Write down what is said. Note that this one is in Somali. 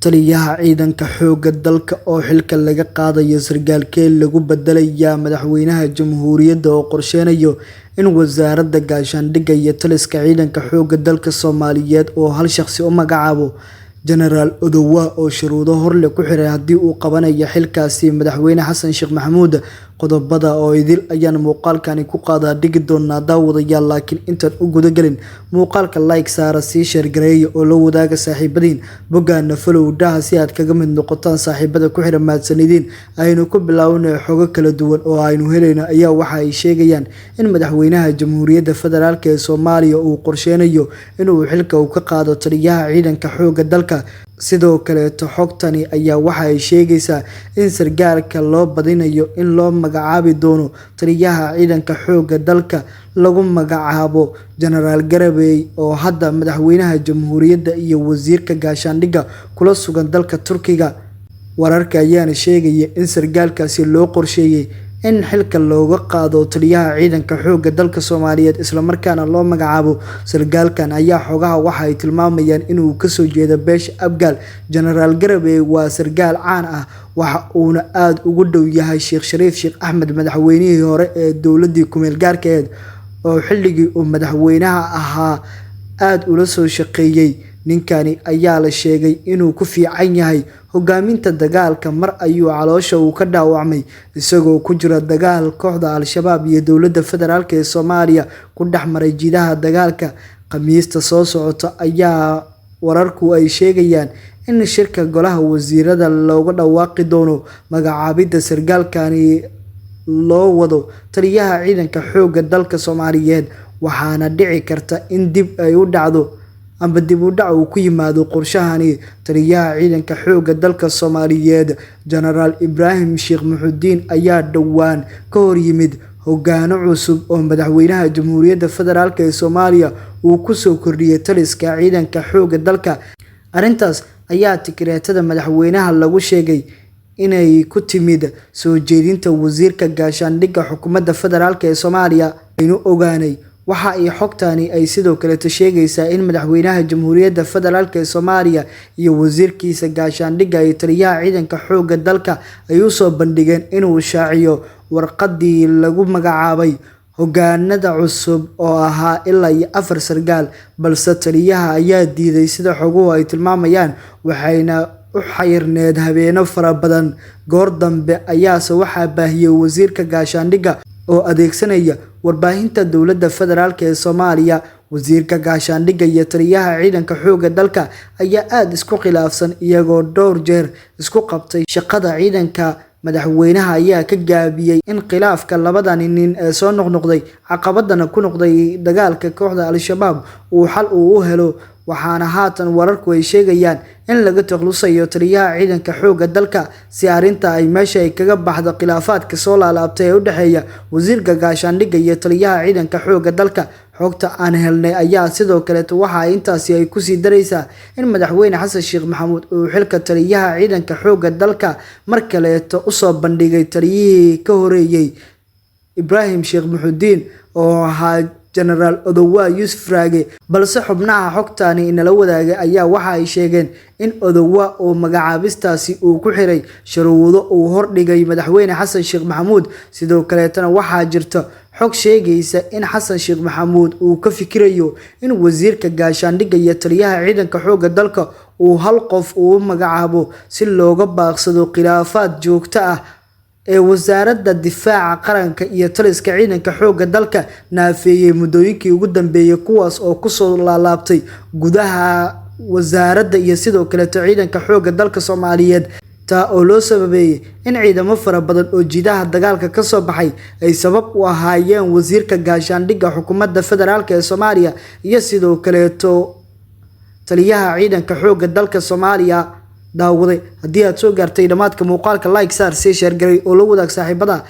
Taliyaha ciidanka xoogga dalka oo xilka laga qaadayo sargaalkee lagu bedelayaa madaxweynaha jamhuuriyadda oo qorsheynayo in wasaaradda gaashaandhigga iyo taliska ciidanka xoogga dalka Soomaaliyeed oo hal shaqsi u magacaabo Jenaraal Odowa oo shuruudo horleh ku xiray haddii uu qabanayo xilkaasi madaxweyne Xasan Sheekh Maxamuud. Qodobada oo idil ayaan muuqaalkani ku qaadaa dhigi doonaa daawadayaal, laakiin intaan u gudagelin muuqaalka like saara, sii share gareeya oo la wadaaga saaxiibadiin, boggaana follow dhaha si aad kaga mid noqotaan saaxiibada ku xiran. Mahadsanidin. Aynu ku bilownay xogo kala duwan oo aynu helayno ayaa waxa ay sheegayaan in madaxweynaha jamhuuriyadda federaalk ee Soomaaliya uu qorsheynayo inuu xilka uu ka qaado taliyaha ciidanka xoogga dalka. Sidoo kaleeto xogtani ayaa waxa ay sheegaysaa in sargaalka loo badinayo in loo magacaabi doono taliyaha ciidanka xoogga dalka lagu magacaabo Jenaraal Garabey oo hadda madaxweynaha jamhuuriyadda iyo wasiirka gaashaandhigga kula sugan dalka Turkiga. Wararka ayaana sheegaya in sargaalkaasi loo qorsheeyay in xilka looga qaado taliyaha ciidanka xoogga dalka Soomaaliyeed islamarkaana loo magacaabo. Sargaalkan ayaa xogaha waxa ay tilmaamayaan inuu kasoo jeedo beesha Abgaal. Jenaraal Garabey waa sargaal caan ah, waxa uuna aada ugu dhow yahay Sheekh Shariif Sheekh Axmed, madaxweynihii hore ee dowladii kumeel gaarkeed oo xilligii uu madaxweynaha ahaa aada ula soo shaqeeyay. Ninkani ayaa la sheegay inuu ku fiican yahay hogaaminta dagaalka. Mar ayuu caloosha uu ka dhaawacmay isagoo ku jira dagaal kooxda Al-Shabaab iyo dowladda federaalk ee Soomaaliya ku dhex maray jiidaha dagaalka. Khamiista soo socota ayaa wararku ay sheegayaan in shirka golaha wasiirada looga dhawaaqi doono magacaabidda sargaalkani loo wado taliyaha ciidanka xoogga dalka Soomaaliyeed, waxaana dhici karta in dib ay u dhacdo amba dib u dhac uu ku yimaado qorshahani. Taliyaha ciidanka xoogga dalka Soomaaliyeed Jenaraal Ibraahim Sheekh Muxudiin ayaa dhowaan ka hor yimid hogaano cusub oo madaxweynaha jamhuuriyadda federaalk ee Soomaaliya uu kusoo kordhiyay taliska ciidanka xoogga dalka. Arrintaas ayaa tikreetada madaxweynaha lagu sheegay inay ku timid soo jeedinta wasiirka gaashaandhigga xukuumadda federaalk ee Soomaaliya. Aynu ogaanay waxa ay xogtani ay sidoo kaleeto sheegaysaa in madaxweynaha jamhuuriyadda federaalk ee Soomaaliya iyo wasiirkiisa gaashaandhigga iyo taliyaha ciidanka xoogga dalka ay usoo bandhigeen inuu shaaciyo warqadii lagu magacaabay hogaanada cusub oo ahaa ilaa iyo 4 sargaal, balse taliyaha ayaa diiday sida xoguhu ay tilmaamayaan, waxayna u xayirneed habeeno fara badan. Goor dambe ayaase waxaa baahiyey wasiirka gaashaandhigga oo adeegsanaya warbaahinta dowladda federaalk ee Soomaaliya. Wasiirka gaashaandhigga iyo taliyaha ciidanka xoogga dalka ayaa aada isku khilaafsan, iyagoo dhowr jeer isku qabtay shaqada ciidanka. Madaxweynaha ayaa ka gaabiyey in khilaafka labadani nin ee soo noqnoqday caqabadana ku noqday dagaalka kooxda Al-Shabaab uu xal uu u helo, waxaana haatan wararku ay sheegayaan in laga takhalusayo taliyaha ciidanka xoogga dalka si arrinta ay meesha ay kaga baxdo khilaafaadka soo laalaabtay ee u dhexeeya wasiirka gaashaandhigga iyo taliyaha ciidanka xoogga dalka. Xogta aan helnay ayaa sidoo kaleeto waxa ay intaasi ay kusii daraysaa in madaxweyne Xasan Sheekh Maxamuud uu xilka taliyaha ciidanka xoogga dalka mar kaleeto usoo bandhigay taliyihii ka horeeyay Ibraahim Sheekh Muxudiin oo ahaa Jenaraal Odowa Yuusuf Raage, balse xubnaha xogtani inala wadaagay ayaa waxa ay sheegeen in Odowa oo magacaabistaasi uu ku xiray shuruudo uu hordhigay madaxweyne Xasan Sheekh Maxamuud. Sidoo kaleetana waxaa jirta xog sheegaysa in Xasan Sheekh Maxamuud uu ka fikirayo in wasiirka gaashaandhigga iyo taliyaha ciidanka xoogga dalka uu hal qof uu magacaabo si looga baaqsado khilaafaad joogto ah ee wasaaradda difaaca qaranka iyo taliska ciidanka xoogga dalka naafeeyay muddooyinkii ugu dambeeyay, kuwaas oo kusoo laalaabtay gudaha wasaaradda iyo sidoo kaleeto ciidanka xoogga dalka Soomaaliyeed, taa oo loo sababeeyay in ciidamo fara badan oo jiidaha dagaalka ka soo baxay ay sabab u ahaayeen wasiirka gaashaandhigga xukuumadda federaalk ee Soomaaliya iyo sidoo kaleeto taliyaha ciidanka xoogga dalka Soomaaliya. Daawaday haddii aad soo gaartay dhammaadka muuqaalka, like saar, sii share garay oo la wadaag saaxiibada.